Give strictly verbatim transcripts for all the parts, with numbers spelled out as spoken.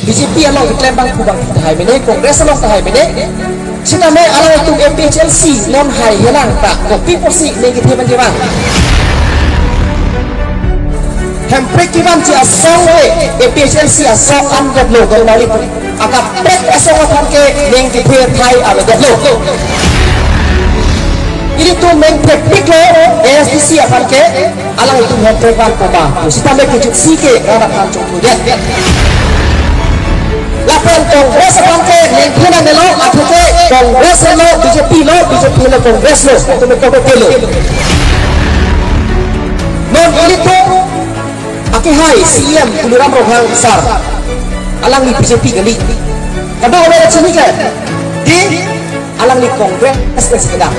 B J P along keklem abangphu abangphi tahai mene, Congress along tahai mene. Sitame alanglitum A P H L C non hai henang ta kopi pusi neng kethe pen kevang. Hemprek kevangji asong ke A P H L C asong an det lo, gol mali pu. Akaprek asong aphan ke neng kethe thai ave det lo. Ilitum neng thepik lo, A S D C aphan ke, alanglitum Hemprek vangpo ma. Sitame kejutsi ke rat aphan choklo det. Lapen Congress aphan ke neng thenang lo, athe ke Congress lo, B J P lo, B J P lo, Congress lo, atum ke lo. Non ilitum akehai C E M Tuliram Ronghang sir, alangli B J P kali. Kadokave chini ke, dei, alangli Congress pensi kedam.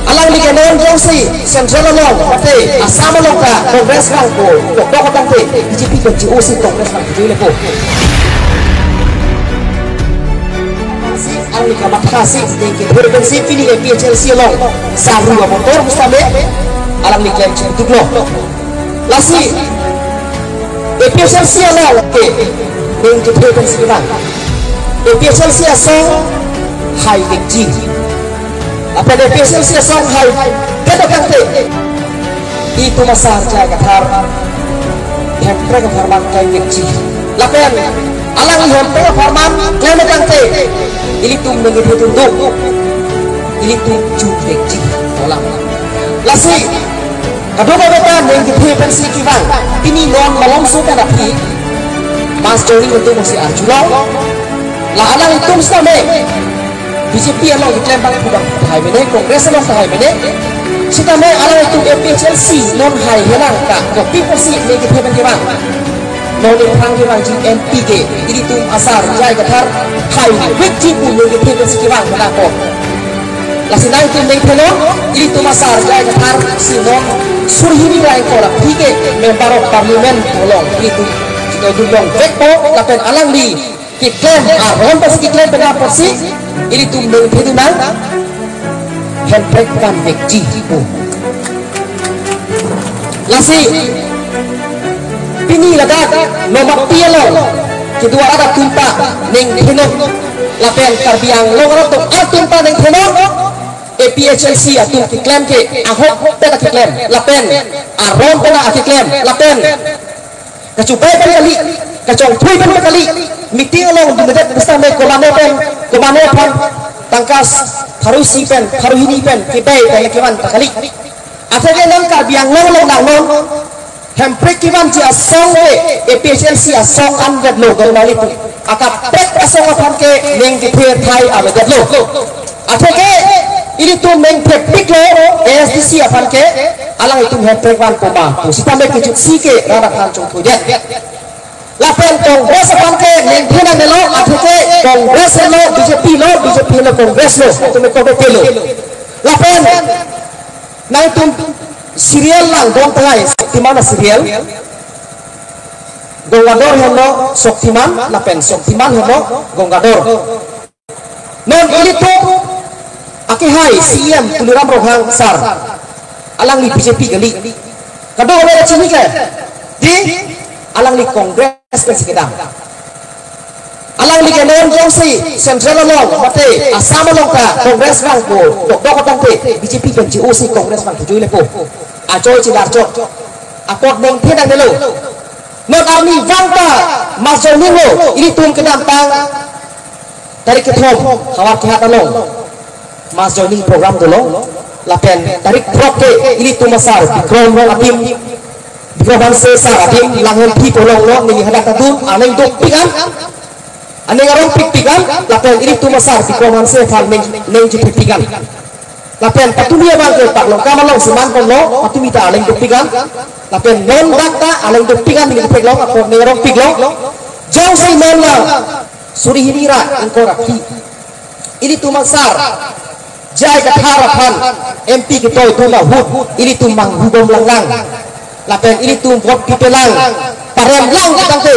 Alangli ke non jongsi Central along, mate Assam along ta Congress vangpo, dokdok tangte B J P pen G O si Congress vangpo. Si alangli kamatha si, neng kethe pensi pini A P H L C along, saru amotor pusitame, alangli klem chipuduk lo. Lasi, A P H L C along ke, neng kethe pensi kevang. A P H L C asong haivekji. Lapen A P H L C asong hai det tangte, itum asar J I Kathar Hemprek apharman kaivekji. Lapen alangli Hemprek apharman klem tangte, ilitum neng kethe tunduk, ilitum chuvekji. Olam. Lasi, kadokave ta neng kethe pensi kevang. Pini non malomso pen aphi, mass joining atum si arjulong. La alanglitum sitame B J P along keklem abangphu abangphi tahai mene, Congress along tahai mene. Sitame alanglitum A P H L C non hai henang ta kopi pusi neng kethe pen kevang. Non aphrang kevangji M P ke, ilitum asar J I Kathar haivekji pu neng kethe pensi kevang mena ko. Lasi nangtum neng thenon, ilitum asar J I Kathar si non suri hini ra ingkoi ra phli ke Member of Parliament along ilitum chikoi dunlongvekpo, lapen alangli keklem aron pensi keklem pen apotsi ilitum neng thedun nang, Hemprek vanvekji pu. Lasi pini ladak nom api along kedo arat atum ta neng thenon, lapen Karbi Anglong arat atum ta neng thenon. A P H L C atum keklem ke ahokpet akeklem, lapen aron pen akeklem, lapen kachubai pen kali, kachongthui pen kali, meeting along dundedet pusitame komane pen, komane aphan tangka pharo isi pen, pharo hini pen kebai pen kevan ta kali. Athe ke non Karbi Anglong along nangnon, Hemprek kevangji asong ke A P H L C asong an det lo, gol mali pu. Akaprek asong aphan ke neng kethe thai ave det lo. Athe ke ilitum neng thepik lo, A S D C aphan ke, alanglitum Hemprek vangpo ma pu. Sitame kejutsi ke rat aphan choklo det. Lapen Congress aphan ke neng thenang lo, athe ke Congress lo, B J P lo, B J P lo, Congress lo, atum ke lo. Lapen nangtum serial lang dong tangkai, Shaktiman a-serial. Gangadhar henlo Shaktiman, lapen Shaktiman henlo Gangadhar. Non ilitum akehai C E M Tuliram Ronghang sir, alangli B J P kali. Kadokave chini ke, dei, alangli Congress pensi kedam. Alangli ke non jongsi Central along, mate Assam along ta Congress vangpo, dokdok tangte B J P pen G O si Congress vang kejui lepo. Achoi chilar chot. Apot neng thenang lo. Non arni vang ta mass joining lo, ilitum kedamtang tarik kethom, Howraghat along mass joining program dolo, lapen tarik throk ke ilitum asar Bikram Hanse adim, Bikram Hanse sir adim, Langhelthi pu along lo, neli hadak ta dun, aning dopik an, aning arongpik pik an, lapen ilitum asar Bikram Hanse aphan neng, neng chithepik an. Lapen patumi abang ke Paklongkam along si man ponlo, patumi ta aling dopik an. Lapen non dak ta aling dopik an neli theklong, apot neng arongpik lo. Jongsi non la suri hini ra ingkoi ra phli, ilitum asar J I Kathar aphan M P ketoi atum ahut ilitum manghubom lang lang, lapen ilitum vote pipe lang, parem lang tangte,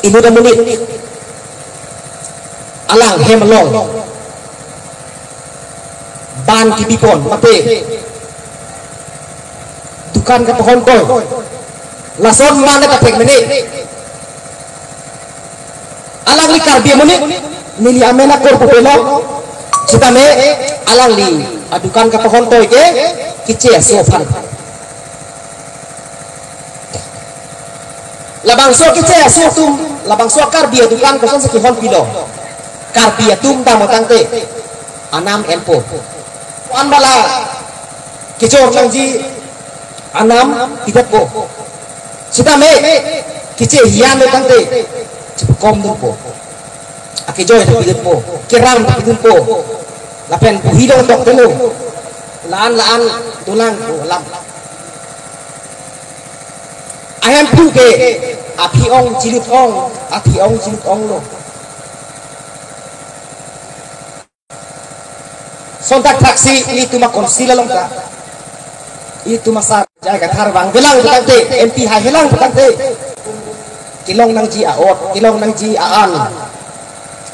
inut amonit alang hem along ban kibipon, mate dukan kapahon koi, lason man kathek mene. Alangli Karbi amonit, neli amen akorpu pelo. Sitame alangli adukan kapahon toike Keche aso aphan. Labangso Keche aso atum, labangso Karbi adukan kosonsi kehon pilo? Karbi atum dam tangte anam enpo. Ko-an bala kejor nangji anam pidetpo. Sitame Keche hiyan lo tangte chipukom dunpo. Akejoi ta pidunpo, kerang ta pidunpo. Lapen buhi dong tok telo. La-an la-an dolang ko alam. Ahemphu ke aphi ong jilut ong, athi ong jilut ong lo. Sontak thaksi ilitum a-council along ta, ilitum asar J I Kathar vangvelang pu tangte, M P haihelang pu tangte, kelong nangji a-ot, kelong nangji a-an,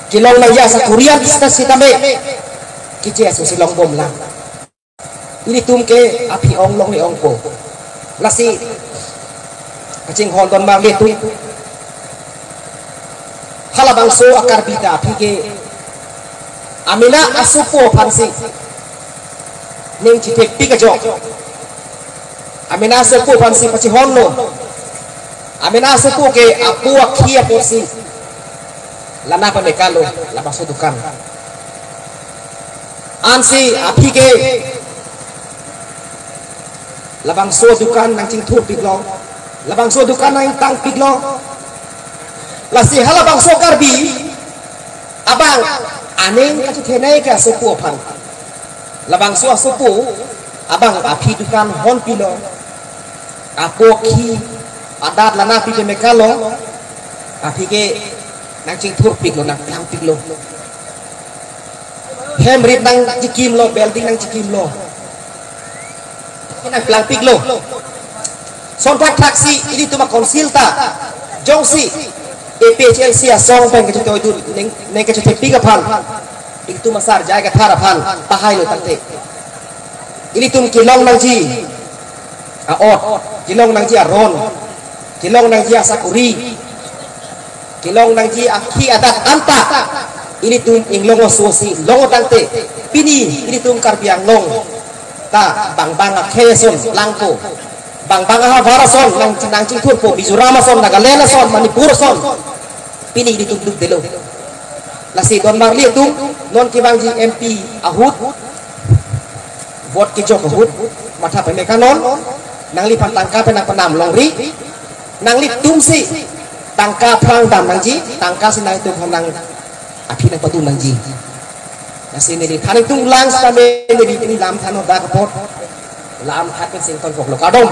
kelong nangji asakuri an sita sitame Keche aso si longbomlang. Ilitum ke aphi ong longle ongpo. Lasi kachinghon don marli atum, halabangso a-Karbi ta aphi ke amena asopo aphansi ning chithepik ajok, amena asopo aphansi pachihonlo. Amena asopo ke apo akhi apotsi lana pamekalo labangso dukan. Ansi aphi ke labangso dukan nangchingthurpiklo, labangso dukan nangtangpiklo. Lasi halabangso Karbi abang aning kachethenei ke asopo aphan. Labangso asopo abang aphi dukan honpilo. Apo akhi adat lana pi pamekalo, aphi ke nangchingthurpiklo, nangplangpiklo. Hem rit nangchikimlo, building nangchikimlo, nangplangpiklo. Sontak thaksi ilitum a-council ta jongsi A P H L C asong pen kachetoidun, ning, ning kachethepik aphan, ilitum asar J I Kathar aphan pahailo tangte, ilitum kelong nangji a-ot, kelong nangji aron, kelong nangji asakuri, kelong nangji akhi adat anta ilitum inglong aso si long tangte, pini ilitum Karbi Anglong ta bangbang akhei ason langpo, bangbang ahavar ason nang, nangchingthurpo, Mizoram ason, Nagaland ason, Manipur ason, pini ilitum dukdelo. Lasi don marli atum, non kevangji M P ahut vote kejok ahut matha pamekanon, nangliphan tangka pen nangpanam longri, nanglitumsi tangka aphrang dam nangji, tangka si nanglitum aphan nang aphi nangpadun nangji. Lasi neli than itum lang sitame neli pini lam than hadak apot lam than pen sington koklo, kardom.